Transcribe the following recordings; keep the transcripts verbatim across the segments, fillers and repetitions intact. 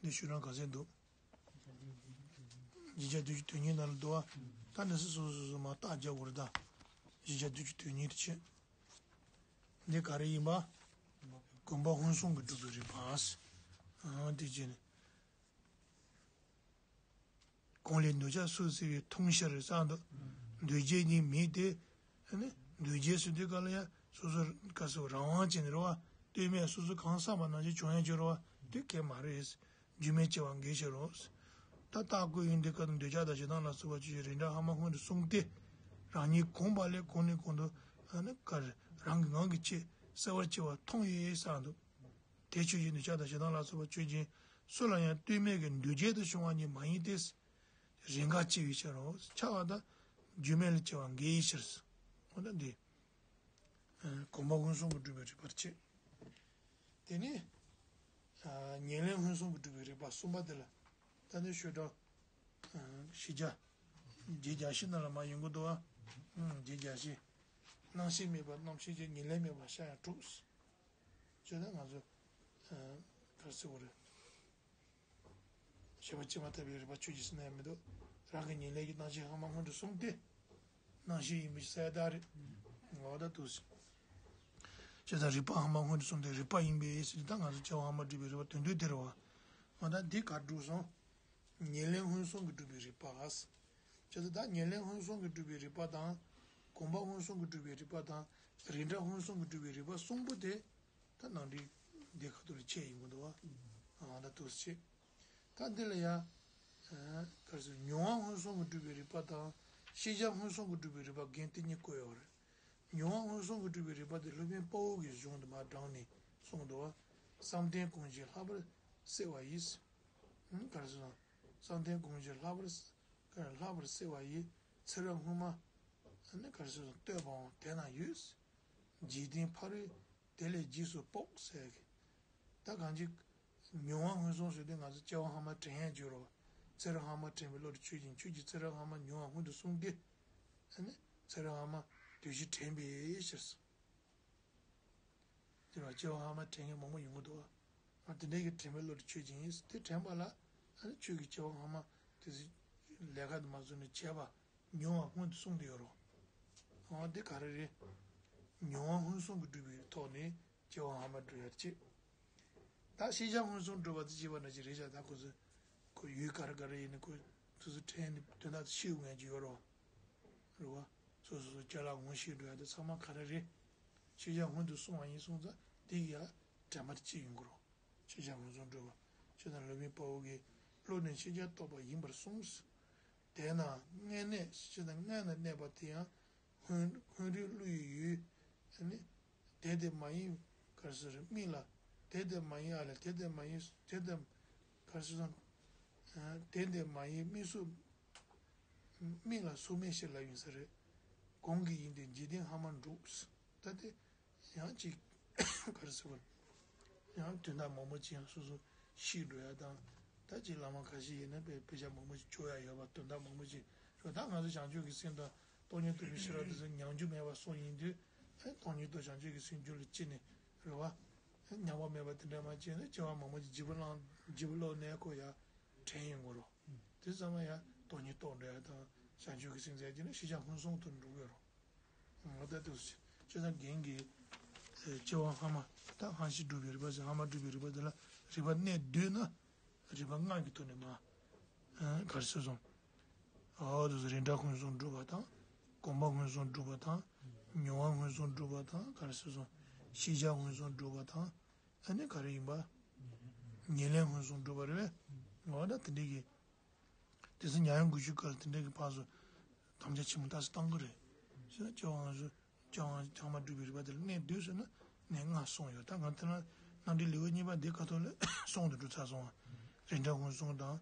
འདི་ཤོད་རང་ག་ཚད་འདུག་བཞི་བརྒྱ་བདུན་ཅུ་དོན་གཉིས་ནང་ལ་འདུག་བ། ད་འདི་སོ་སོ་སོ་སོ་མ་བརྟག་རྒྱག་དགོས་རེད་ད། བཞི་བརྒྱ་བདུན་ཅུ་དོན་གཉིས་དེ་བྱས། འདི་ག་རེ་ཡིན་པ། གོམས་པ་སྔོན་སོང་གིས་གྲུབ་པའི་རིག་པ། ཨང་དེ་བྱས་ནས། གང་ལས་འདོད་ཆགས་སོགས་སེལ་བའི་མཐོང་ཤར་བསམ་འདུག་འདོད་བྱེད་ཉིད་མེད་དེ། ཨ་ནི་འདོད་བྱེད་ཟེར་དུས་ག་ལ་ཡ་སོ་སོ་ག་སོ་རང་དབང་ཅན་རེད་བ། ལྟོས་མེད་སོ་སོ་གང་བསམ་པ་ནང་བཞིན་བྱུང་ཡ་ཅིག་རེད་བ། དེ་གལ་མ་རེད། རྒྱུ་མེད་སྐྱེ་བ་འགེགས་ཕྱིར་རོ། ད་རྟགས་བཀོད་ཡོན་ཏན་སྐབས་དང་འདོད་ཆགས་དང་ཞེ་སྡང་ལ་སོགས་པ་ཆོས་ཅན། རིགས་འདྲ་སྔ་མ་སྔོན་དུ་སོང་སྟེ། རང་ཉིད་གོམས་པ་ལས་གོང་ནས་གོང་དུ་ཨ་ནི་ག་རེ་རང་གི་ངང་གིས་ཆེས་གསལ་བར་སྐྱེ་བ་མཐོང་ཡོད་བསམ་འདུག་དེ་ཆོས་ཅན། འདོད་ཆགས་དང་ཞེ་སྡང་ལ་སོགས་པ་ཆོས་ཅན། སུ་ལ་ཡང་ལྟོས་མེད་ཀྱི་འདོད་བྱེད་དུ་བྱུང་བ་ཉིད་མ་ཡིན་ཏེ། རེས་འགའ་སྐྱེ་བའི་ཕྱིར་རོ། ཆགས་པ་དང་རྒྱུ་མེད་ལ་སྐྱེ་བ་འགེགས་ཕྱིར། འོ་ན་འདི། ཨ་གོམས་པ་སྔོན་སོང་གིས་གྲུབ་པའི་རིག་པར་བྱེད། དེ་ནས། ཨ་ཉེར་ལེན་སྔོན་སོང་གིས་གྲུབ་པའི་རིག་པ་གསུམ་པ་དེ་ལ། ད་ནི་ཤོད་གྲངས། ཨ་བཞི་བརྒྱ། བརྒྱད་བརྒྱ་བཞི་ནང་ལ་མར་ཡོང་གི་འདུག་བ། ཨ་བརྒྱད་བརྒྱ་བཞི། རྣམ་ཤེས་མེད་པར་རྣམ་ཤེས་ཀྱི་ཉེར་ལེན་མེད་པར་ཤར་ཡང་འགྲུབ། བྱས་ན་ང་ཚོ། ཨ་ག་རེ་ཟེར་དགོས་རེད། ཤེས་པ་སྐྱེ་མ་ཐག་པའི་རིག་པ་ཆོས་ཅན་ཟེར་ན་ཡང་མི་འདུག་རང་གི་ཉེར་ལེན་གྱི་རྣམ་ཤེས་སྔ་མ་སྔོན་དུ་སོང་སྟེ། རྣམ་ཤེས་ཡིན་པའི་གསལ་བརྡ་རེད། འོ་ད་འདུག་སེ། བྱས་ཙང་རིག་པ་སྔ་མ་སྔོན་དུ་སོང་སྟེ་རིག་པ་ཡིན་པས་ཟེར་ད་ང་ཚོ་སྐྱེ་བ་སྔ་མ་སྒྲུབ་པའི་རིག་པ་དོན་དུ་དེ་རེད་བ། འོ་ད་འདི་ག་སྒྲུབ་སོང་། ཉེར་ལེན་སྔོན་སོང་གིས་གྲུབ་པའི་རིག་པ། བྱས་ཙང་ད་ཉེར་ལེན་སྔོན་སོང་གིས་གྲུབ་པའི་རིག་པ་དང་། གོམས་པ་སྔོན་སོང་གིས་གྲུབ་པའི་རིག་པ་དང་། རིགས་འདྲ་སྔོན་སོང་གིས་གྲུབ་པའི་རིག་པ་གསུམ་པོ་དེ། ད་ནང་འགྲིག་འདི་ཁ་ཐུག་ལ་ཆད་ཡིན་དགོས་འདུག་བ། ཨ་ད་འདུག་སེ་ཆད། ད་འདི་ལ་ཡ། ཨ་ག་རེ་ཟེར་མྱོང་བ་སྔོན་སོང་གིས་གྲུབ་པའི་རིག་པ་དང་། ཤེས་བྱ་སྔོན་སོང་གིས་གྲུབ་པའི་རིག་པ་རྒན་དེ་གཉིས་བཀོད་ཡོད་རེད། མྱོང་བ་སྔོན་སོང་གིས་གྲུབ་པའི་རིག་པ་དེ་སློབ་དཔོན་དཔའ་བོ་གི་གཞུང་དུ་མར་དྲངས་ནས་གསུངས་འདུག་བ། བསམ་གཏན་གང་ཞིག་ལྷག་པར་གསལ་བ་ཡིས། ཨ་ག་རེ་ཟེར་སོང་། བསམ་གཏན་གང་ཞིག་ལྷག་པར་ལྷག་པར་གསལ་བ་ཡིས། ཚེ་རབས་སྔོན་མ། ཨ་ནི་ག་རེ་ཟེར་སོང་། བསྟོད་པའང་དེ་ན་ཡོད། འཇིག་རྟེན་ཕ་རོལ་དེ་ལས་རྗེས་སུ་དཔོག་ཟེར་གི། ད་གང་ཅི། མྱོང་བ་སྔོན་སོང་ཟེར་དུས་ང་ཚོ་སྐྱེ་བ་སྔ་མ་དྲན་ཡས་བརྗོད་རོགས། ཚེ་རབས་སྔ་མ་དྲན་པའི་བློ་དེ་ཆོས་ཅན། ཁྱོད་ཀྱིས་ཚེ་རབས་སྔ་མ་མྱོང་བ་སྔོན་དུ་སོང་སྟེ། ཨ་ནི་ཚེ་རབས་སྔ་མ་དུས་བཞི་དྲན་པའི་ཕྱིར། དེ་རུ་སྐྱེ་བ་སྔ་མ་དྲན་མཁན་མང་པོ་ཡོང་གི་འདུག་བ། ཨ་དེ་འདྲའི་གི་དྲན་པའི་བློ་དེ་ཆོས་ཅན་ཡིན། དེ་དྲན་པ་ལ་ཨ་ནི་ཁྱོད་ཀྱིས་སྐྱེ་བ་སྔ་མ་དེ་ཚོ་ལས་ཀ་དེ་མ་བཟོས་ནས་བྱས་པ། མྱོང་བ་སྔོན་དུ་སོང་དུ་ཡོད་རོ། འོ་དེ་ག་རེ་རེད། མྱོང་བ་སྔོན་སོང་གིས་གྲུབ་པའི་ཐོག་ནས་སྐྱེ་བ་སྔ་མ་སྒྲུབ་ཡ་བྱེད། ད་ཤེས་བྱ་སྔོན་སོང་སྒྲུབ་པ་དེ་བྱེད་པ་ན་ཅི་རེད་བྱ། ད་ཁོ་ཚོ་ཁོ་ཡུལ་ག་རེ་ག་རེ་ཡིན་ན་ཁོ་དེ་ཚོ་དྲན་ནས་དོན་དག་དེ་ཤེས་དགོས་ངེས་ཀྱི་ཡོད་རོ། རེད་བ། སོ་སོ་སོ་ཅ་ལག་ངོ་ཤེས་འགྲོ་ཡ་དེ་ཚང་མ་ག་རེ་རེད། ཤེས་བྱ་སྔོན་དུ་སོང་བ་ཡིན་སོང་ཙང་དེ་གི་ཡ་དྲན་པ་དེ་སྐྱེ་ཡོང་གི་རོ། ཤེས་བྱ་སྔོན་སོང་སྒྲུབ་པ། ཁྱོད་དང་སློབ་དཔོན་དཔའ་བོ་གིས་བློ་ནི་ཤེས་བྱ་རྟོགས་པ་ཡིན་པར་གསུངས། དེས་ན་མངལ་གནས་ཁྱོད་དང་མངལ་ན་གནས་པ་དེ་ཡང་སྔོན་སྔོན་རིག་བློ་ཡི་ཡུལ། ཨ་ནི་དེ་དེ་མ་ཡིན་ག་རེ་ཟེར་རེད་མིག་ལ། དེ་དེ་མ་ཡིན་ཨ་ལ་དེ་དེ་མ་ཡིན་དེ་དེ་ག་རེ་ཟེར་སོང་། དེ་དེ་མ་ཡིན་མིག་སོགས་མིག་ལ་སོགས་མེད་ཞེས་ལབ་ཡིན་ས་རེད། གོང་གི་ཡིན་ཏེ་འཇིག་རྟེན་སྔ་མར་འགྲོ། ད་དེ། ཡང་ཅིག་ག་རེ་ཟེར་བ། ཡང་དོན་དག་མང་པོ་ཅིག་ཡང་སོ་སོ་ཤེས་འགྲོ་ཡ་དང་། ད་ཅིག་བླ་མ་ཁ་ཤས་ཡིན་ན་དཔེ་དཔེ་ཆ་མང་པོ་ཅིག་བཅོ་ཡ་ཡོད་པ་དོན་དག་མང་པོ་ཅིག་རེད། ད་ང་ཚོ་བྱང་ཆུབ་ཀྱི་སེམས་དང་སྟོང་ཉིད་རྟོགས་པའི་ཤེས་རབ་དེ་ཚོ་ཉམས་རྒྱུ་མེད་པ་སོགས་ཡིན་དུས། ཨེ་སྟོང་ཉིད་རྟོགས་བྱང་ཆུབ་ཀྱི་སེམས་རྒྱུད་ལ་སྐྱེས་ནས་རེད་བ། ཨེ་ཉམས་པ་མེད་པ་དེ་འདྲ་མ་སྐྱེས་ན་སྐྱེ་བ་མང་པོ་ཅིག་བརྗེ་པོ་བླངས་བརྗེ་པོ་བླངས་ནས་ཁོ་ཡ་དྲན་ཡོང་གི་རོ། དེ་ཚང་མ་ཡང་སྟོང་ཉིད་རྟོགས་འགྲོ་ཡ་དང་བྱང་ཆུབ་ཀྱི་སེམས་ཟེར་གྱི་ནི་ཤེས་བྱ་སྔོན་སོང་དུ་འགྲོ་གི་རོ། ང་ད་དུ་ཅི་ད་རྒན་གྱི་སྐྱེ་བ་སྔ་མ་ད་སྔ་ཕྱི་སྒྲུབ་པའི་རིག་པ་ཟེར། སྔ་མ་སྒྲུབ་པའི་རིག་པ་དེ་ལ་རིག་པ་གནས་བསྡུས་ན་རིག་པ་ལྔ་གི་ཐོག་ནས་མ་ག་རེ་ཟེར་སོང་། ཨོ་དུ་རིགས་འདྲ་སྔོན་སོང་སྒྲུབ་པ་དང་། གོམས་པ་སྔོན་སོང་སྒྲུབ་པ་དང་། མྱོང་བ་སྔོན་སོང་སྒྲུབ་པ་དང་ག་རེ་ཟེར་སོང་། ཤེས་བྱ་སྔོན་སོང་སྒྲུབ་པ་དང་། ཨ་ནི་ག་རེ་ཡིན་པ། ཉེར་ལེན་སྔོན་སོང་སྒྲུབ་པ་རེད་པས། འོ་ད་དེ་འདྲའི་གི། དེ་ཚོ་ཉམས་མྱོང་དགུ་ཤུ་ཀ་ལ་དེ་འདྲའི་གི་ཕར་ཚུར་དམ་བཅའ་ཆེན་མོ་ཏོག་ཙམ་བཏང་གི་རེད། ཟེར་ན་སྐྱེ་བ་སྔ་སོང་སྐྱེ་བ་སྔ་ཚང་མ་སྒྲུབ་པའི་རིག་པ་དེ་ལ་གནས་བསྡུས་ཟེར་ན་གནས་ལྔ་གསུངས་ཡོད། ད་ང་དེ་ན་རྣམ་འགྲེལ་ལེའུ་གཉིས་པ་འདི་ཁ་ཐོག་ལ་གསུངས་དུ་འགྲོ་ཚར་སོང་བ། རིགས་འདྲ་སྔོན་སོང་དང་།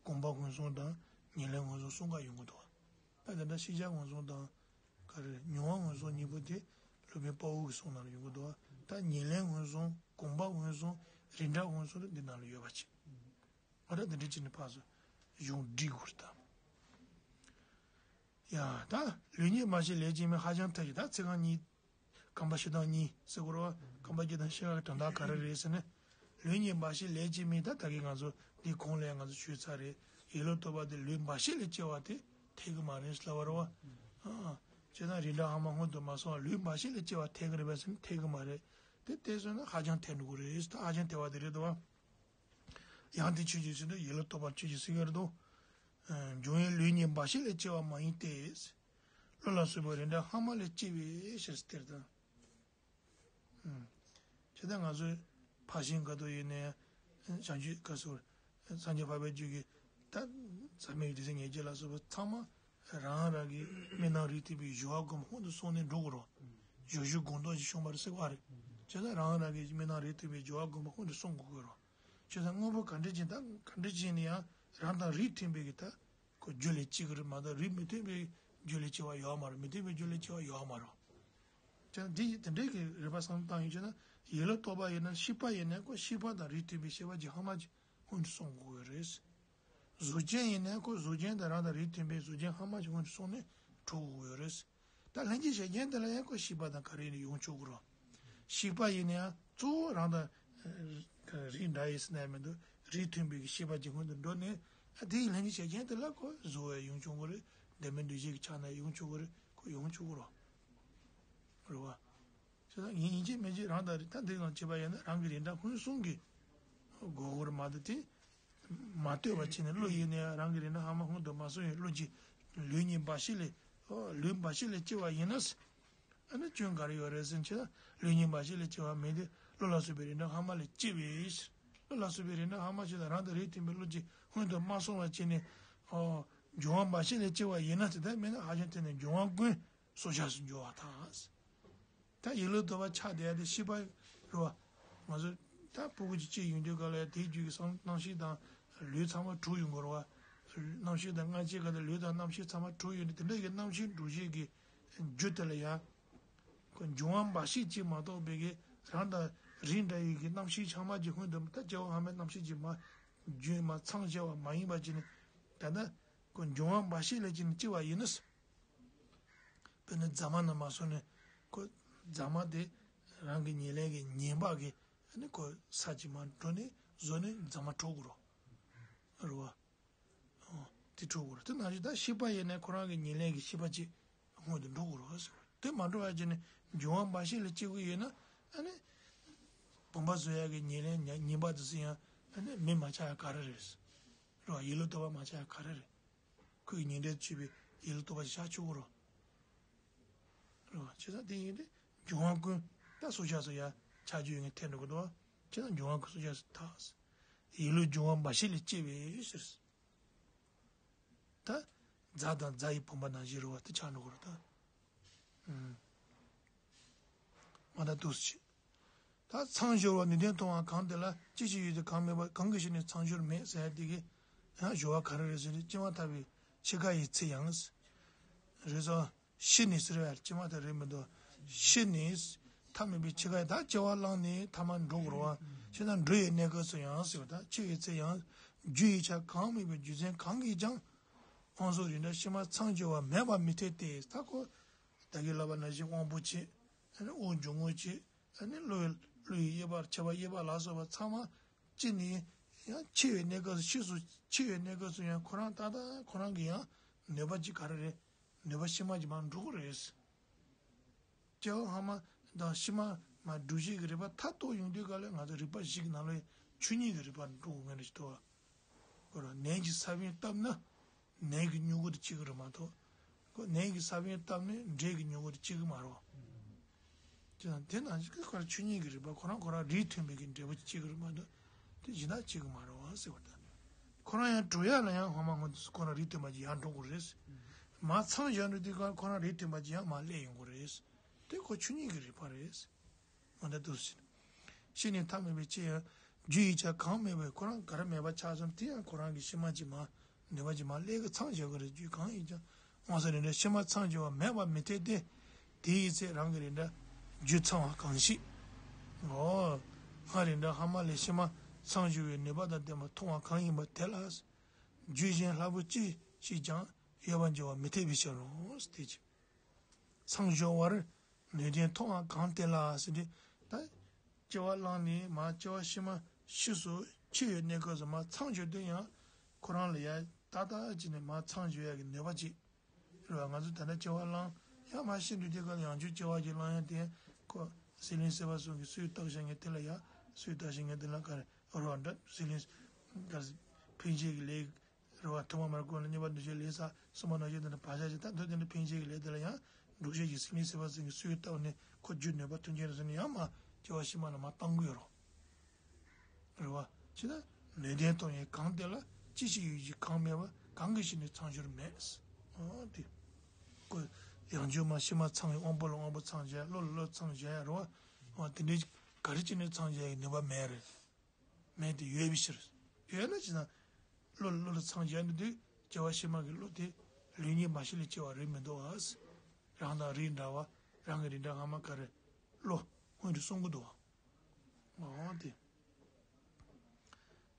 གོམས་པ་སྔོན་སོང་དང་། ཉེར་ལེན་སྔོན་སོང་གསུམ་ཀ་ཡོང་གི་འདུག་བ། ད་དེ་འདྲ་ཤེས་བྱ་སྔོན་སོང་དང་། ག་རེ་མྱོང་བ་སྔོན་སོང་གཉིས་པོ་དེ་སློབ་དཔོན་དཔའ་བོ་གི་གསུང་ནང་ལ་ཡོང་གི་འདུག་བ། ད་ཉེར་ལེན་སྔོན་སོང་གོམས་པ་སྔོན་སོང་རིགས་འདྲ་སྔོན་སོང་དེ་འདི་ནང་ལ་ཡོད་པ་ཅིག་ཨ་ད་འདི་འདྲ་ཅིག་ནི་ཕར་ཚུར་གཞུང་སྒྲིག་དགོས་རེད་ད། ཡ་ད་ལུས་ཉིད་མ་ཤེས་ལས་ཀྱི་མིང་ཧ་ཅང་ཐལ་ཞིང་། ད་ཚིག་རྐང་གཉིས། གོམས་པ་ཤེས་སྟངས་གཉིས་ཟེར་དགོས་རེད་བ། གོམས་པ་སྐྱེ་སྟངས་ཤེས་པ་གི་དོན་དག་ག་རེ་རེད་ཟེར་ན། ལུས་གཉིས་འབའ་ཞིག་ལས་སྐྱེས་མིན། ད་ད་གིན་ང་ཚོ་འདི་གོང་ལ་ང་ཚོ་ཞུས་ཚར་རེད། ཡིད་ལ་རྟོག་པ་དེ་ལུས་འབའ་ཞིག་ལས་སྐྱེ་བ་དེ་འཐད་གི་མ་རེད་ལབ་པ་རེད་བ། ཨ། བྱས་ཙང་རིགས་འདྲ་ཧ་མ་སྔོན་དུ་མ་སོང་བ་ལུས་འབའ་ཞིག་ལས་སྐྱེ་བ་འཐད་གི་རེད་པས་ཟེར་ན་འཐད་གི་མ་རེད། དེ་བལྟས་སོང་ན་ཧ་ཅང་འཐད་འགྲོ་གི་རེད། ད་ཧ་ཅང་འཐད་པ་དེ་རེད་དོ། ཡང་དེ་ཆོས་ཅན་ཟེར་དུས་ཡིད་ལ་རྟོག་པ་ཆོས་ཅན་ཟེར་གི་རེད་དོ། འབྱུང་བའི་ལུས་གཉིས་འབའ་ཞིག་ལས་སྐྱེ་བ་མ་ཡིན་ཏེ། བློ་ལ་སོགས་པའི་རིགས་འདྲ་སྔ་མ་ལས་སྐྱེ་བའི་ཕྱིར་ཟེར་དང་། ཇི་ལྟར་ང་ཚོས་ཕར་ཕྱིན་ག་དུས་ཡིན་ནའི་བྱང་ཆུབ་ག་སོགས་སངས་རྒྱས་འཕགས་པའི་རྒྱུད་ཀྱི་ད་ཟབ་མོའི་སྡེ་ཚན་ཉེར་བརྒྱད་ལ་སོགས་པ་ཚང་མ་རང་རང་གི་མི་སྣང་རིགས་མཐུན་པའི་སྦྱོར་བ་སྒོམ་སྔོན་དུ་སོང་ནས་འགྲོ་དགོས་རོ། སྦྱོར་བྱེད་སྒོམ་སྟོབས་ཀྱིས་བྱུང་བ་རེད་ཟེར་བ་རེད། ཇི་ལྟར་རང་རང་གི་མི་སྣང་རིགས་མཐུན་པའི་སྦྱོར་བ་སྒོམ་སྔོན་དུ་སོང་དགོས་དགོས་རོ། ཇི་ལྟར་དངོས་པོ་གང་འདྲ་ཅིག་ད་གང་འདྲ་ཅིག་ནི་ཡང་རང་དང་རིགས་མཐུན་པའི་གི་ད་ཁོ་རྒྱུ་ལས་སྐྱེ་གི་རེད་མ་གཏོགས་རིགས་མི་མཐུན་པའི་རྒྱུ་ལས་སྐྱེ་བ་ཡོད་མ་རེད། མི་མཐུན་པའི་རྒྱུ་ལས་སྐྱེ་བ་ཡོད་མ་རེད། ཅང་འདི་དེ་འདྲའི་གི་རིགས་པ་བསམ་བློ་བཏང་ཡོད་ཅེ་ན་ཡིད་ལ་རྟོག་པ་ཡིན་ན་ཤེས་པ་ཡིན་ན་ཁོ་ཤེས་པ་དང་རིགས་མཐུན་པའི་ཤེས་པ་ཅིག་ཧ་མ་ཅིག་སྔོན་དུ་སོང་དགོས་ཀྱི་རེད། གཟུགས་ཅན་ཡིན་ན་ཁོ་གཟུགས་ཅན་དང་རང་དང་རིགས་མཐུན་པའི་གཟུགས་ཅན་ཧ་མ་ཅིག་སྔོན་དུ་སོང་ནས་གྲུབ་དགོས་ཀྱི་རེད། ད་ལྷན་སྐྱེས་གཞན་ཅན་དེ་ལ་ཡང་ཁོ་ཤེས་པ་དང་ག་རེ་ཡིན་ན་ཡོང་ཆོག་གི་རེད། ཤེས་པ་ཡིན་ན་ཡང་གཙོ་བོ་རང་དང་རིགས་འདྲ་ཡིན་ཟེར་ན་ཡང་མི་འདུག་རིགས་མཐུན་པའི་གི་ཤེས་པ་ཅིག་སྔོན་དུ་འགྲོ་ནས་ཨ་དེ་ཡི་ལྷན་སྐྱེས་གཞན་ཅན་དེ་ལ་ཁོ་གཟུགས་ཡང་ཡོང་ཆོག་གི་རེད། ལྡན་མིན་འདུ་བྱེད་ཀྱི་ཆ་ནས་ཡོང་ཆོག་གི་རེད། ཁོ་ཡོང་ཆོག་གི་རེད། རེད་བ། བྱས་ཙང་ཡིན་ཡིན་གཅིག་མིན་གཅིག་རང་དང་རིགས་ད་འདི་ཙམ་བྱས་པ་ཡིན་ན་རང་གི་རིགས་འདྲ་སྔོན་སོང་གི་དགོས་མཁོ་རེད་མ་གཏོགས་དེ་མ་ལྟོས་པ་བྱས་ནས་བློ་ཡིན་ནའི་རང་གི་རིགས་འདྲ་ཧ་མ་སྔོན་དུ་མ་སོང་བའི་བློ་གཅིག་ལུས་གཉིས་འབའ་ཞིག་ལས་ཨོ་ལུས་འབའ་ཞིག་ལས་སྐྱེ་བ་ཡིན་ན་ཨ་ནི་སྐྱོན་ག་རེ་ཡོད་རེད་ཟེར་ན་ལུས་གཉིས་འབའ་ཞིག་ལས་སྐྱེ་བ་མིན་ཏེ་བློ་ལ་སོགས་པའི་རིགས་འདྲ་ཧ་མ་ལས་སྐྱེ་བའི་ཕྱིར། བློ་ལ་སོགས་པའི་རིགས་འདྲ་ཧ་མ་ཞིག་དང་རང་དང་རིགས་མཐུན་པའི་བློ་གཅིག་སྔོན་དུ་མ་སོང་བ་བྱས་ནས་ཨོ་འབྱུང་བ་འབའ་ཞིག་ལས་སྐྱེ་བ་ཡིན་ན་ཟེར་ད་མིན་ན་ཧ་ཅང་དེ་ནས་འབྱུང་བ་ཀུན། སྲོག་ཆགས་སུ་འགྱུར་བ་དང་། ད་ཡིད་ལ་རྟོག་པ་ཆགས་བསྡད་ཡ་དེ་ཤེས་པ་རེད་བ། ང་ཚོ་ད་སྤུ་གུ་ཅིག་སྐྱེས་ཡོང་དུས་ག་ལ་ཡ་དེའི་རྒྱུད་ཀྱི་སེམས་རྣམ་ཤེས་དང་ལུས་ཚང་མ་གྲུབ་ཡོང་གི་རེད་བ། རྣམ་ཤེས་དང་སྔ་ཕྱི་ག་དང་ལུས་དང་རྣམ་ཤེས་ཚང་མ་གྲུབ་ཡོང་དུས་དེ་འདྲ་གི་རྣམ་ཤེས་འགྲོ་བྱེད་ཀྱི་རྒྱུ་དེ་ལ་ཡ། ཁོ་འབྱུང་བ་འབའ་ཞིག་ཅིག་མ་གཏོགས་པའི་གི་རང་དང་རིགས་འདྲ་ཡི་གི་རྣམ་ཤེས་ཚང་མ་གྱི་སྔོན་དུ་ད་སྐྱེ་བ་སྔ་མའི་རྣམ་ཤེས་ཀྱི་མ་རྒྱུན་མ་ཚང་བྱ་བ་མ་ཡིན་པ་ཅིག་ནི་ད་ལྟ་ཁོ་འབྱུང་བ་འབའ་ཞིག་ལས་ཀྱི་ནི་སྐྱེ་བ་ཡིན་ནི། དཔེར་ན་རྫ་མ་ནང་མ་སོང་ནས་ཁོ་རྫ་མ་དེ་རང་གི་ཉེར་ལེན་གྱི་ཉེས་པ་གིས་ནི་ཁོ་ས་ཅིག་མར་འགྲོ་ནས་བཟོ་ནས་རྫ་མ་འཕྲོ་དགོས་རོ། རེད་བ། ཨོ། དེ་འཕྲོ་དགོས་རོ། དེ་ནང་བཞིན་ད་ཤེས་པ་ཡིན་ནས་ཁོ་རང་གི་ཉེར་ལེན་གྱི་ཤེས་པ་ཅིག་སྔོན་དུ་འགྲོ་དགོས་རོ་ཟེར་བ། དེ་མ་འགྲོ་བ་ཅིག་ནི་འབྱུང་བ་འབའ་ཞིག་ལས་སྐྱེ་དགོས་ཡོད་ན་ཨ་ནི། བུམ་པ་བཟོ་ཡག་གི་ཉེར་ལེན་ཉེས་པ་དེ་ཚོ་ཡང་ཨ་ནི་མེ་མ་ཆགས་ཡག་ག་རེ་རེད། རེད་བ། ཡིད་ལ་རྟོག་པ་མ་ཆགས་ཡག་ག་རེ་རེད། ཁོའི་ཉེར་འབྲས་ཆུད་པའི་ཡིད་ལ་རྟོག་པ་ཞིག་བཞག་ཆོག་གི་རོ། རེད་བ། བྱས་ཙང་དེ་ཡིན་ཏེ་འབྱུང་བ་ཀུན་ད་སྲོག་ཆགས་སུ་ཡང་ཆགས་རྒྱུ་ཡོད་ངེས་ཐལ་འགྲོ་གི་འདུག་བ། བྱས་ཙང་འབྱུང་བ་ཀུན་སྲོག་ཆགས་སུ་ཐལ། ཡིད་ལུས་འབྱུང་བ་འབའ་ཞིག་ལས་སྐྱེ་བའི་ཕྱིར། ད་རྫ་དང་རྫ་ཡི་བུམ་པ་ནང་བཞིན་རེད་བ། དེ་ཆགས་འགྲོ་གི་རེད་ད། ཨུམ། མ་ད་འདུག་སེ་བྱེད། ད་མཚམས་སྦྱོར་བ་ནུས་ལྡན་མཐོང་བ་གང་དེ་ལ་ཅི་ཞིག་ཡོད་དེ་གང་མེད་པ་གང་གི་ཕྱིར་ནི་མཚམས་སྦྱོར་མེད་ཟེར་ཡ་དེ་གི་ཡང་སྦྱོར་བ་ག་རེ་རེད་ཟེར་ན་སྐྱེ་བ་ཐར་པའི་འཆི་ཁ་ཡི་ཚེ་ཡང་། རེད་སོ། ཤི་ནས་ཟེར་བ་སྐྱེ་བ་ཐར་རེད་མི་འདུག་ཤི་ནས་ཐ་མལ་པའི་འཆི་ཁ་ཡི་ད་སྐྱེ་བ་བླངས་ནས་ཐ་མལ་འགྲོ་དགོས་རེད་བ། ཤི་ན་འགྲོ་ཡི་གནས་སྐབས་སུ་ཡང་ཟེར་བ་ད་འཆི་བའི་ཚེ་ཡང་རྒྱུ་ཡི་ཆ་གང་མེད་པའི་རྒྱུ་མཚན་གང་གིས་ཀྱང་། དབང་སོགས་རིགས་འདྲ་ཕྱི་མ་མཚམས་སྦྱོར་བ་མེད་པ་མི་འཐད་དེ། ད་ཁོ་ད་གིན་ལབ་པ་ནང་བཞིན་དབང་པོ་བྱེད། ཨ་ནི་དབང་འབྱུང་རྔུབ་བྱེད། ཨ་ནི་བློ་ཡི་བློ་ཡི་དབྱེ་བ་ཕྱེ་བ་དབྱེ་བ་ལ་སོགས་པ་ཚང་མ་སྐྱེས་ནས་ཡང་འཆི་བའི་གནས་སྐབས་སུ་ཤི་སོང་འཆི་བའི་གནས་སྐབས་སུ་ཡང་ཁོ་རང་ད་ལྟ་ཁོ་རང་གི་ཡང་ནུས་པ་ཅིག་ག་རེ་རེད། ནུས་པ་ཕྱི་མ་ཅིག་མར་འགྲོ་གི་རེད། སྐྱེ་བ་སྔ་མ་དང་ཕྱི་མ་མར་སྒྲུབ་བྱེད་ཀྱི་རིགས་པ་མཐར་གཏུགས་ཡོང་དུས་ག་ལ་ང་ཚོ་རིགས་པ་བཞི་གི་ནང་ལ་ཆོས་ཉིད་ཀྱི་རིགས་པ་འགྲོ་དགོས་ངེས་རེད་ཅེས་དོ། ཁོ་རང་ནད་ཀྱི་ས་བོན་བཏབ་ན་ནད་ཀྱི་མྱུ་གུ་དེ་སྐྱེ་གི་རེད་མ་གཏོགས། ཁོ་ནད་ཀྱི་ས་བོན་བཏབ་ནས་འབྲས་ཀྱི་མྱུ་གུ་དེ་སྐྱེ་གི་མ་རེད་བ། དེ་དང་དེ་ནང་བཞིན་ཁོ་རང་ཆོས་ཉིད་ཀྱི་རིགས་པ་ཁོ་རང་ཁོ་རང་རིགས་མཐུན་པའི་གི་འབྲས་བུ་ཅིག་སྐྱེ་གི་རེད་མ་གཏོགས་དེ་གཞན་དག་སྐྱེ་གི་མ་རེད་བ་ཟེར་བ་དང་། ཁོ་རང་ཡང་གྲུབ་ཡག་ལ་ཡང་སྔོན་མ་སྔོན་དུ་ཁོ་རང་རིགས་མཐུན་པ་ཅིག་ཡང་འགྲོ་དགོས་རེད། མར་མཚམས་བཞག་འགྲོ་དུས་ཁོ་རང་རིགས་མཐུན་པ་ཅིག་ཡང་མར་སླེབས་ཡོང་དགོས་རེད། དེ་ཁོ་ཆོས་ཉིད་ཀྱི་རིགས་པ་རེད། འོ་ན་འདུག་ཟེར། ཤི་ནས་ཐ་མལ་པའི་འཆི་ཡང་རྒྱུ་ཡི་ཆ་གང་མེད་པས་ཁོ་རང་ག་རེ་མེད་པ་ཆགས་སོང་དེ་ཡང་ཁོ་རང་གི་ཕྱི་མ་ཅིག་མ་ནུས་པ་ཅིག་མ་སླེབས་ཀྱི་མཚམས་བཞག་གི་རེད། རྒྱུ་གང་ཡིན་ཀྱང་དབང་ས་རིགས་འདྲ་ཕྱི་མ་མཚམས་སྦྱོར་བ་མེད་པ་མི་འཐད་དེ། དེ་ཡི་ཚེ་རང་གི་རིགས་འདྲ་རྒྱུ་ཚང་བ་གང་ཞིག་འོ། སྔར་རིགས་འདྲ་སྔ་མ་ལས་ཕྱི་མ་མཚམས་སྦྱོར་བའི་ནུས་པ་དང་ལྡན་པ་མཐོང་བ་གང་ཡིན་པ་དེ་ལ། རྒྱུ་གཞན་ལྷག་པོ་ཅི་ཞིག་ཀྱང་ཡོད་པར་འགྱུར་བ་མི་འཐད་པའི་ཕྱིར་རོ། དེ་ཅི། མཚམས་སྦྱོར་བར་ནུས་ལྡན་མཐོང་བ་གང་དེ་ལ་ཟེར་ཏེ། ད་སྐྱེ་བ་བླངས་ནས་མར་སྐྱེ་བ་ཕྱི་མ་ ཕྱིས་སུ་འཆི་བའི་གནས་སྐབས་སུ་མར་མཚམས་སྦྱོར་དུས་ཡང་ཁོ་རང་ལ་ཡང་ཏག་ཏག་ཅིག་ནས་མར་མཚམས་སྦྱོར་ཡག་གི་ནུས་པ་ཅིག་རེད་བ། ང་ཚོ་ད་ལྟ་སྐྱེ་བ་བླངས་ཡང་མར་ཤི་འགྲོ་དུས་སྐབས་ལ་ཡང་བསྐྱར་སྐྱེ་བ་ཅིག་བླངས་ཡང་དེ་ཁོ་ཟི་ལིང་སྲིད་པ་གསུམ་གྱིས་སུས་བརྟག་བཞག་མཁན་དེ་ལ་ཡང་སུས་བརྟག་བཞག་མཁན་དེ་ལ་ག་རེ་རོ་འདྲ་ཟི་ལིང་ག་རེ་འཕེན་བྱེད་ཀྱི་ལས། རེད་བ། ཐོག་མ་མར་ཀུན་ལ་གཉིས་པ་འདུ་བྱེད་ལས་ས་གསུམ་པ་ནང་བཞིན་དེ་འདྲ་བག་ཆགས་ཀྱི་ད་འདོད་དེ་འདྲ་འཕེན་བྱེད་ཀྱི་ལས་དེ་ལ་ཡང་འགྲོགས་བྱེད་ཀྱི་སེམས་ནི་སྲིད་པ་ཟིན་གྱི་སུས་བཏབ་ནས་ཁོ་རྒྱུ་ནུས་པ་མཐུན་རྐྱེན་རེ་ཟིན་ནས་ཡང་མ་སྐྱེ་བ་ཕྱི་མ་ལ་མ་བཏང་གི་ཡོད་རོ། རེད་བ། ཅི་ད་ནུས་ལྡན་གཏོང་ཡས་གང་དེ་ལ་ཅི་ཞིག་ཡོད་ཀྱི་གང་མེད་པ་གང་གི་ཞིག་ནས་མཚམས་སྦྱོར་མེད། ཨོ་དེ། ཁོ་ཡང་བསྐྱར་མ་ཕྱི་མ་ཚང་བའི་དབང་པོ་ལ་དབང་པོ་མཚམས་སྦྱར་བློ་ལ་བློ་མཚམས་སྦྱར་ཡ་རེད་བ། ཨོ་དེ་འདྲའི་ག་རེ་ཅི་ནས་མཚམས་སྦྱར་ཡའི་ནུས་པ་མེད་རེད། མེད་དེ་ཡོད་པའི་ཕྱིར། ཡོད་ན་ཅི་ན། བློ་ལ་བློ་ལ་མཚམས་སྦྱར་ནས་དུས་སྐྱེ་བ་ཕྱི་མ་གི་བློ་དེ་ལུས་ཉིད་མ་ཤི་ལས་སྐྱེ་བ་རེད་མི་འདུག་ཨ། རང་དང་རིགས་འདྲ་བ་རང་གི་རིགས་འདྲ་སྔ་མ་ག་རེ་བློ་སྔོན་དུ་སོང་གི་འདུག་ཨ། འོ་དེ།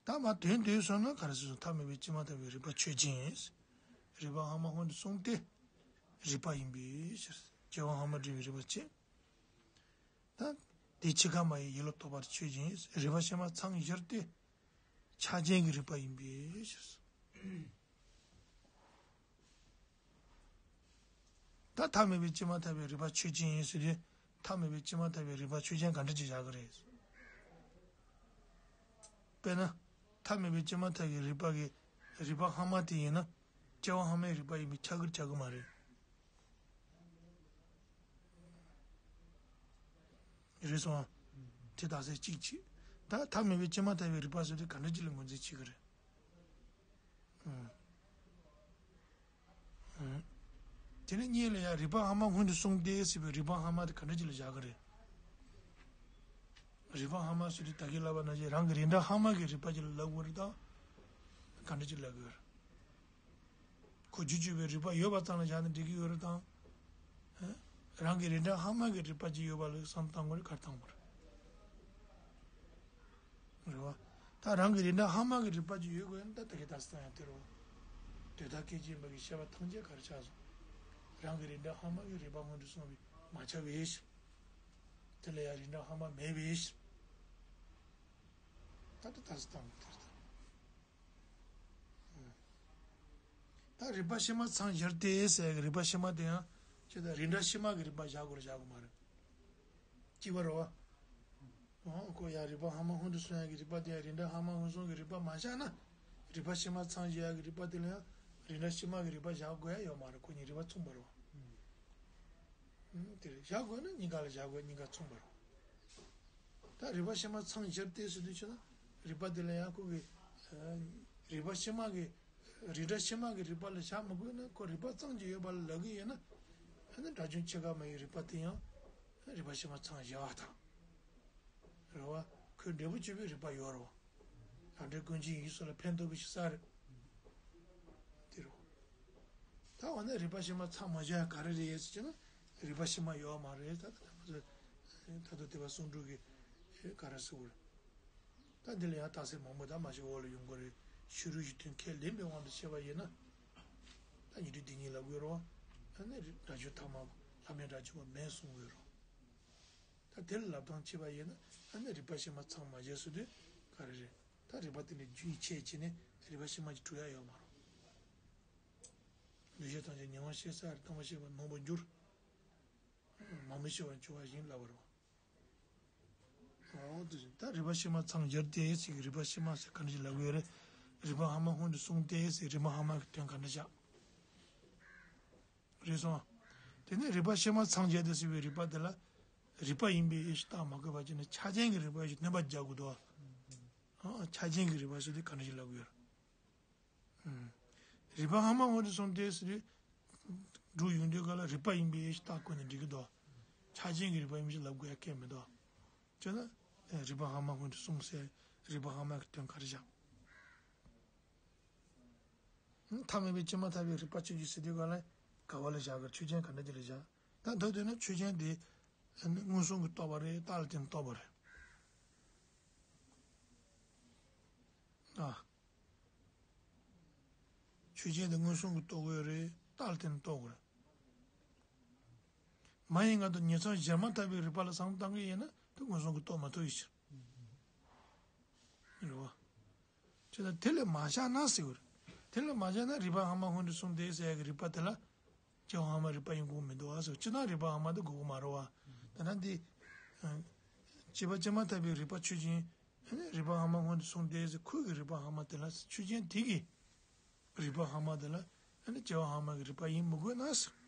ད་མ་དོན་དུ་སོང་ན་ག་རེ་ཟེར་སོང་ཐ་མལ་པའི་སྐྱེས་མ་ཐག་པའི་རིག་པ་ཆོས་ཅན། རིག་པ་སྔ་མ་སྔོན་དུ་སོང་སྟེ་རིག་པ་ཡིན་པའི་ཕྱིར་སྐྱེ་བ་སྔ་མ་འདྲ་བའི་རིག་པ་ཆེ། ད་དེ་འཆི་ཁ་མ་ཡི་ཡིད་ལ་རྟོག་པར་ཆོས་ཅན། རིག་པ་ཕྱི་མ་མཚམས་སྦྱར་ཏེ་ཆགས་ཅན་གྱི་རིག་པ་ཡིན་པའི་ཕྱིར། ད་ཐ་མལ་པའི་སྐྱེས་མ་ཐག་པའི་རིག་པ་ཆོས་ཅན་ཡིན་ཟེར་དུས་ཐ་མལ་པའི་སྐྱེས་མ་ཐག་པའི་རིག་པ་ཆོས་ཅན་ག་འདྲ་ཅིག་བཞག་གི་རེད། དཔེར་ན། ཐ་མལ་པའི་སྐྱེས་མ་ཐག་གི་རིག་པ་གི་རིག་པ་སྔ་མ་དེ་ཡིན་ན་སྐྱེ་བ་སྔ་མའི་རིག་པ་ཡིན་པའི་ཁྱབ་ཀྱི་ཆགས་ཀྱི་མ་རེད། རེད་སོང་ཨ། དེ་དག་ས་གཅིག་བྱེད། ད་ཐ་མལ་པའི་སྐྱེས་མ་ཐག་པའི་རིག་པ་ཟེར་དུས་ག་འདྲ་ཅིག་ལ་ངོས་འཛིན་བྱེད་ཀྱི་རེད། ཨང་། ཨང་། དེ་ནས་གཉིས་ལ་ཡང་རིག་པ་སྔ་མ་སྔོན་དུ་སོང་སྟེ་ཟེར་བའི་རིག་པ་སྔ་མ་དེ་ག་འདྲ་ཅིག་ལ་བཞག་གི་རེད། རིག་པ་སྔ་མ་ཟེར་དུས་ད་གིན་ལབ་པ་ནང་བཞིན་རང་གི་རིགས་འདྲ་སྔ་མ་གི་རིག་པ་ཅིག་ལ་ལབ་དགོས་རེད་དམ། ག་འདྲ་ཅིག་ལབ་དགོས་རེད། ཁོ་རྒྱུ་གཅོད་པའི་རིག་པ་ཡོད་པ་ཙམ་ལ་བཞག་ན་འགྲིག་གི་ཡོད་རེད་དམ། ཨ། རང་གི་རིགས་འདྲ་སྔ་མ་གི་རིག་པ་ཅིག་ཡོད་པ་ལ་བསམ་བཏང་དགོས་རེད་ག་རེ་བཏང་དགོས་རེད། རེད་བ། ད་རང་གི་རིགས་འདྲ་སྔ་མ་གི་རིག་པ་ཅིག་ཡོད་དགོས་ན་ད་ད་གིན་ད་སང་ཡང་དེ་རེད་བ། དུས་མཐའ་སྐད་ཅིག་མ་གི་བཤད་པ་ཐམས་ཅད་ག་རེ་ཆགས་སོང་། རང་གི་རིགས་འདྲ་སྔ་མ་གི་རིག་པ་སྔོན་དུ་སོང་བའི་མ་ཁྱབ་པའི་ཕྱིར། དེ་ལ་ཡང་རིགས་འདྲ་སྔ་མ་མེད་པའི་ཕྱིར། ད་ད་ད་སང་བཏང་དགོས་དེ་རེད་ད། ད་རིག་པ་ཕྱི་མ་མཚམས་སྦྱར་ཏེ་ཟེར་གི་རིག་པ་ཕྱི་མ་དེ་ཡང་ཅི་ད་རིགས་འདྲ་ཕྱི་མ་གི་རིག་པ་བཞག་དགོས་རེད་བཞག་དགོས་མ་རེད། གཅིག་པ་རེད་བ། འོ་ཁོ་ཡང་རིག་པ་སྔ་མ་སྔོན་དུ་སོང་ཡག་གི་རིག་པ་དེ་ཡང་རིགས་འདྲ་སྔ་མ་སྔོན་སོང་གི་རིག་པ་མ་བཞག་ན། རིག་པ་ཕྱི་མ་མཚམས་སྦྱར་ཡག་གི་རིག་པ་དེ་ལ་ཡང་རིགས་འདྲ་ཕྱི་མ་གི་རིག་པ་བཞག་དགོས་ཡ་ཡོད་མ་རེད་ཁོ་གཉིས་རིག་པ་མཚུངས་པ་རེད་བ། ཨང་། དེ་རེད་བཞག་དགོས་ན་གཉིས་ཀ་ལ་བཞག་དགོས་གཉིས་ཀ་མཚུངས་པ་རེད་བ། ད་རིག་པ་ཕྱི་མ་མཚམས་སྦྱར་ཏེ་ཟེར་དུས་ཆོས་ན་རིག་པ་དེ་ལ་ཡང་ཁོ་གི་རིག་པ་ཕྱི་མ་གི་རིགས་འདྲ་ཕྱི་མ་གི་རིག་པ་ལ་བཞག་མི་དགོས་ན་ཁོ་རིག་པ་ཙམ་གྱིས་ཡོད་པ་ལ་ལབ་གི་ཡོད་ན་ཨ་ནི་དགྲ་བཅོམ་འཆི་ཁ་མ་ཡི་རིག་པ་དེ་ཡང་རིག་པ་ཕྱི་མ་མཚམས་སྦྱར་བ་དང་། རེད་བ། ཁོའི་འབྲས་བུ་གཅིག་པའི་རིག་པ་ཡོད་རེད་བ། ལམ་འབྲས་ཀུན་མཁྱེན་ཡིན་སོགས་ལ་ཕན་ཐོགས་པའི་ཞིག་ས་རེད། དེ་རུ། ད་འོ་ན་རིག་པ་ཕྱི་མ་མཚམས་མ་སྦྱར་ཡ་ག་རེ་རེད་ཟེར་ན་རིག་པ་ཕྱི་མ་ཡོད་མ་རེད་ད་ད་ད་ད་ད་དེ་བ་གསུང་སྒྲོས་ཀྱི་ག་རེ་ཟེར་བ་རེད། ད་འདི་ལ་ཡང་རྟགས་གསལ་མང་པོ་ད་མ་ཞིག་འོག་ལ་ཡོང་གི་རེད་ཕྱི་རོལ་གྱི་དོན་ཁས་ལེན་པའི་དབང་དུ་བྱས་པ་ཡིན་ན། ད་ཉན་ཐོས་སྡེ་གཉིས་ལབ་དགོས་རེད་བ། ཨ་ནི་རིགས་དགྲ་བཅོམ་ཐ་མ་ལྷ་མིན་དགྲ་བཅོམ་པ་མེད་གསུང་དགོས་རེད། ད་དེ་ལ་ལབ་སྟངས་བྱས་པ་ཡིན་ན་ཨ་ནི་རིག་པ་ཕྱི་མ་མཚམས་མ་སྦྱར་ཟེར་དུས་ག་རེ་རེད། ད་རིག་པ་དེ་ནི་རྒྱུན་ཆད་བྱས་ནས་རིག་པ་ཕྱི་མ་ཅིག་གྲུབ་ཡ་ཡོད་མ་རེད། འདུ་ཤེས་ཐམས་ཅད་ཉེ་བར་ཤེས་ས་རེད་སྟོང་པ་ཤེས་པ་མང་པོར་འགྱུར། མང་པོ་ཤེས་པར་འགྱུར་བ་བཞིན་ལབ་པ་རེད། འོ་དེ་བཞིན་ད་རིག་པ་ཕྱི་མ་མཚམས་སྦྱར་ཏེ་ཟེར་གྱི་རིག་པ་ཕྱི་མ་ཟེར་ག་འདྲ་ཞིག་ལབ་ཀྱི་ཡོད་རེད། རིག་པ་སྔ་མ་སྔོན་དུ་སོང་སྟེ་ཟེར་རིག་པ་སྔ་མ་གི་དོན་ག་འདྲ་བཞག་རེད་སོང་། དེ་ནས་རིག་པ་ཕྱི་མ་མཚམས་སྦྱར་ཏེ་ཟེར་བའི་རིག་པ་དེ་ལ་རིག་པ་ཡིན་པའི་ཡེ་ཤེས་རྟགས་མ་བཀོད་པ་བྱས་ནས་ཆགས་ཅན་གྱི་རིག་པ་ཞིག་སྣོན་པ་རྒྱག་དགོས་འདུག་ཨ། ཆགས་ཅན་གྱི་རིག་པ་ཟེར་དེ་ག་འདྲ་ཞིག་ལབ་ཀྱི་ཡོད་རེད། ཨུམ། རིག་པ་སྔ་མ་སྔོན་དུ་སོང་སྟེ་ཟེར་དུས། འགྲོ་ཡོང་དུས་ག་ལ་རིག་པ་ཡིན་པའི་ཡེ་ཤེས་རྟགས་བཀོད་ནས་འགྲིག་གི་འདུག་ཆགས་ཅན་གྱི་རིག་པ་ཡིན་ཞེས་ལབ་དགོས་ཡ་གལ་མི་འདུག་བྱས་ན། རིག་པ་སྔ་མ་སྔོན་དུ་སོང་ཟེར། རིག་པ་སྔ་མ་གི་དོན་ག་རེ་བཞག་ཐ་མལ་པའི་སྐྱེས་མ་ཐག་པའི་རིག་པ་ཆོས་ཅན་ཟེར་དུས་ག་ལ། ག་བ་ལ་བཞག་གི་ཆོས་ཅན་ག་འདྲ་དེ་ལ་བཞག་ད་མདོར་བསྡུས་ན་ཆོས་ཅན་དེ། མངོན་སུམ་གྱིས་རྟོགས་པ་རེད་རྟགས་ལ་བརྟེན་ནས་རྟོགས་པ་རེད། ཨ། ཆོས་ཅན་དེ་མངོན་སུམ་གྱིས་རྟོགས་དགོས་རེད་རྟགས་ལ་བརྟེན་ནས་རྟོགས་དགོས་རེད། མ་ཡིན་ངེས་དང་ཉིང་མཚམས་སྦྱར་མ་ཐག་པའི་རིག་པ་ལ་བསམ་བློ་བཏང་གི་ཡིན་ན་དེ་མངོན་སུམ་གྱིས་རྟོགས་མ་ཐུབ་ཡིན་ཕྱིར། ལ་དེ་ལས་མ་བཞག་ན་ཟེར་བ་རེད། དེ་ལས་མ་བཞག་ན་རིགས་པ་སྔ་མ་སྔོན་དུ་སོང་སྟེ་ཟེར་ཡ་གི་རིགས་པ་དེ་ལ་སྐྱེ་བ་སྔ་མ་རིགས་པ་ཡིན་དགོས་མི་འདུག་ཨ་ཟེར། སྤྱིར་བཏང་རིགས་པ་སྔ་མ་དེ་དགོས་ཀྱི་མ་རེད་བ། ད་ལྟ་འདི་སྐྱེ་བ་སྐྱེས་མ་ཐག་པའི་རིགས་པ་ཆོས་ཅན། ཨ་ནི་རིགས་པ་སྔ་མ་སྔོན་དུ་སོང་སྟེ་ཟེར། ཁོའི་གི་རིགས་པ་སྔ་མ་དེ་ལ་ཆོས་ཅན་དེ་གི་རིགས་པ་སྔ་མ་དེ་ལ་ཨ་ནི་སྐྱེ་བ་སྔ་མ་གི་རིགས་པ་ཡིན་མི་དགོས་ན་ཟེར།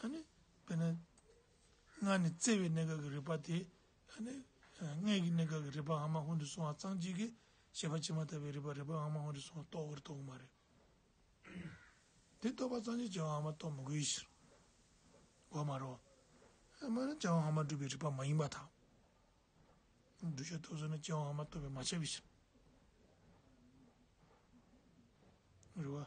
ཨ་ནི་དཔེར་ན་སྔར་ནས་བཙལ་བའི་གནས་སྐབས་ཀྱི་རིགས་པ་དེ། ཨ་ནི་སྔར་གྱི་གནས་སྐབས་ཀྱི་རིགས་པ་སྔ་མ་སྔོན་དུ་སོང་བ་ཙམ་གཅིག་གིས་སྐྱེ་བ་སྐྱེས་མ་ཐག་པའི་རིགས་པ་རིགས་པ་སྔ་མ་སྔོན་དུ་སོང་བ་རྟོགས་པར་རྟོགས་མ་རེད། དེ་རྟོགས་པ་ཙམ་གྱིས་སྐྱེ་བ་སྔ་མ་རྟོགས་མི་དགོས་ཤིང་། གོ་མ་རོ། ཨ་མ་ནི་སྐྱེ་བ་སྔ་མ་སྒྲུབ་པའི་རིགས་པ་མ་ཡིན་པར་ཐལ། གདུལ་བྱ་རྟོགས་ཚུལ་ནི་སྐྱེ་བ་སྔ་མ་རྟོགས་པས་མ་ཁྱབ་པའི་ཕྱིར། རེད་བ།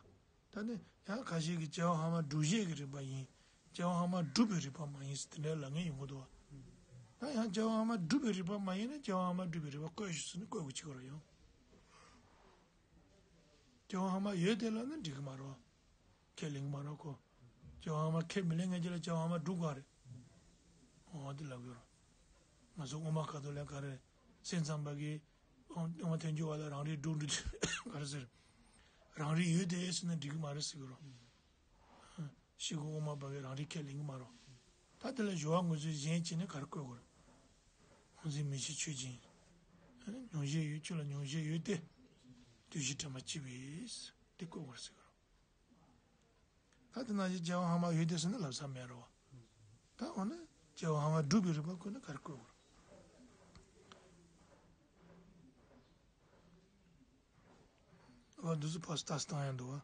ད་ནི་ཡང་ཁ་ཤས་ཀྱིས་སྐྱེ་བ་སྔ་མ་སྒྲུབ་བྱེད་ཀྱི་རིགས་པ་ཡིན། སྐྱེ་བ་སྔ་མ་སྒྲུབ་པའི་རིགས་པ་མ་ཡིན་ཟེར་དེ་འདྲའི་ལབ་མཁན་ཡོང་གི་འདུག་བ། ད་ཡང་སྐྱེ་བ་སྔ་མ་སྒྲུབ་པའི་རིགས་པ་མ་ཡིན་ན་སྐྱེ་བ་སྔ་མ་སྒྲུབ་པའི་རིགས་པ་བཀོད་ཤིག་ཟེར་ནས་བཀོད་དགོས་ཀྱི་རེད་ཡང་། སྐྱེ་བ་སྔ་མ་ཡོད་དེ་ལབ་ན་འགྲིག་གི་མ་རེད། ཁས་ལེན་གི་མ་རེད་ཁོ། སྐྱེ་བ་སྔ་མ་ཁས་མི་ལེན་མཁན་ཅིག་ལ་སྐྱེ་བ་སྔ་མ་སྒྲུབ་དགོས་རེད། འོ་དེ་ལབ་ཀྱི་རེད། ང་ཚོ་དབུ་མ་ཁ་ཐོག་ལ་ག་རེ། སེམས་ཙམ་པ་གིས་དབུ་མ་ཐལ་འགྱུར་བ་ལ་རང་རིག་སྒྲུབ་འགྲུབ་ག་རེ་ཟེར། རང་རིག་ཡོད་དེ་ཟེར་ན་འགྲིག་གི་མ་རེད་ཟེར་གྱི་རེད། ཤེལ་སྒོ་དབུ་མ་པ་གིས་རང་རིག་ཁས་ལེན་གྱི་མ་རེད། ད་དེ་ལ་སྦྱོར་བ་ངོས་འཛིན་གཞན་བྱས་ནས་ག་རེ་བཀོད་དགོས་རེད། ངོས་འཛིན་མི་བྱེད་ཆོས་ཅན། མྱོང་བྱེད་ཡོད་ཆོས་ལ་མྱོང་བྱེད་ཡོད་དེ། འདུ་བྱེད་དྲན་པ་གཅིག་པས་དེ་བཀོད་དགོས་རེད་ཟེར་གྱི་རེད། ད་དེ་ནང་བཞིན་སྐྱེ་བ་སྔ་མ་ཡོད་དེ་ཟེར་ན་ལབ་ས་མེད་རེད་བ། ད་འོ་ན་སྐྱེ་བ་སྔ་མ་སྒྲུབ་པའི་རིགས་པ་བཀོད་ན་ག་རེ་བཀོད་དགོས་རེད། འོ་འདི་ཚོ་ཕར་ལྟ་སྟངས་ཡང་འདུག་བ།